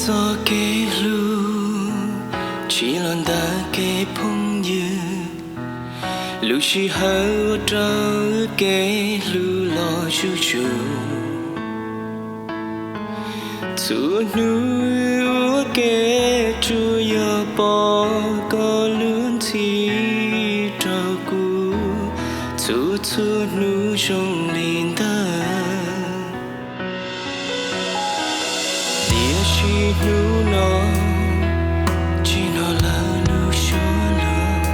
Txoj kev hlub tsis los ntawm kev phooj ywg, lub sij hawm ua rau kev hlub los zuj zus. Txhua hnub ua ke tsuas yog pom koj lub ntxhi rau kuv, txhua txhua hnub zoo li ntawd. Tiam sis hnub no tsis hnov lawv lub suab lus,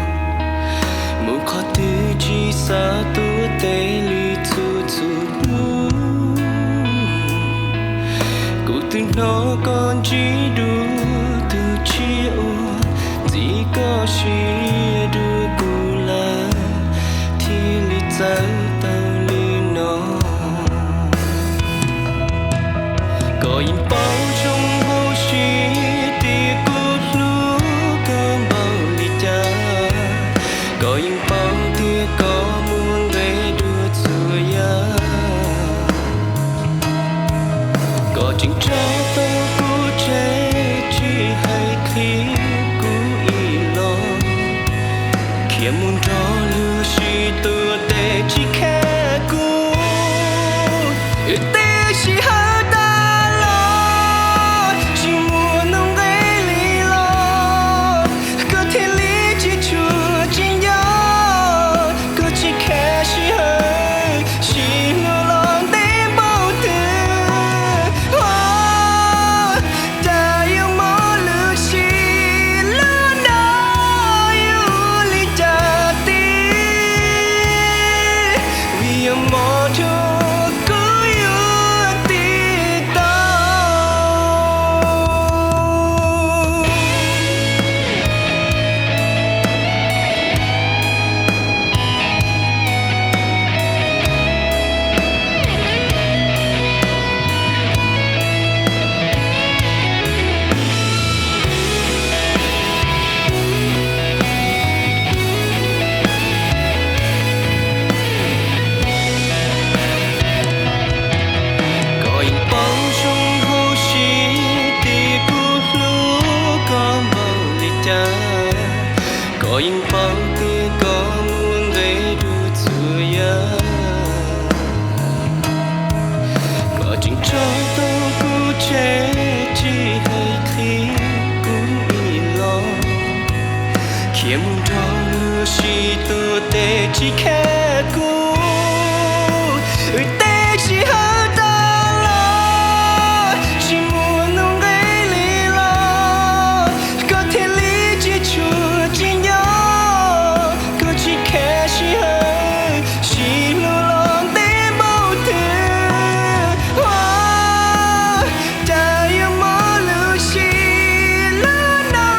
mus qhov twg tsis xav tuav tes li txhua txhua hnub. Kuv twb hnov koj ntsib dua tus tshiab ua, ntxim koj siab dua kuv lawm, thiaj li txawv tau li no. Koj yeej paub zoo hauv siab tias kuv hlub koj npaum li cas, koj yeej paub tias koj muaj nqe dua txhua yam. Koj tseem tso tau kuv tseg tsis hais qhia kuv ib los, khiav mus nrog luag sib tuav tes tsis khe kuv. Wb tej sij hawm tas los tsis muaj hnub nqe li los, koj thiaj li tsis tshua tsis nco. Koj tsis khe sij hawm sib hlub los ntev npaum twg. Cas yuav mob lub siab lub no yuav ua li cas tiag, vim yog mob rau kuv yuav tiv tau. Koj yeej paub zoo hauv siab tias kuv hlub koj npaum li cas, koj yeej paub tias koj muaj nqe dua txhua yam. Koj tseem tso tau kuv tseg tsis hais qhia kuv ib los, khiav mus nrog luag sib tuav tes tsis khe kuv. Wb tej sij hawm tas los tsis muaj hnub nqe li los, koj thiaj li tsis tshua tsis nco. Koj tsis khe sij hawm sib hlub los ntev npaum twg. Cas yuav mob lub siab lub no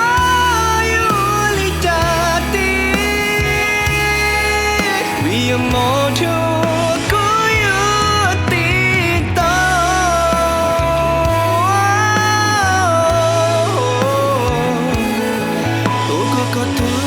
yuav ua li cas tiag, vim yog mob rau kuv yuav tiv tau. Ua koj koj tus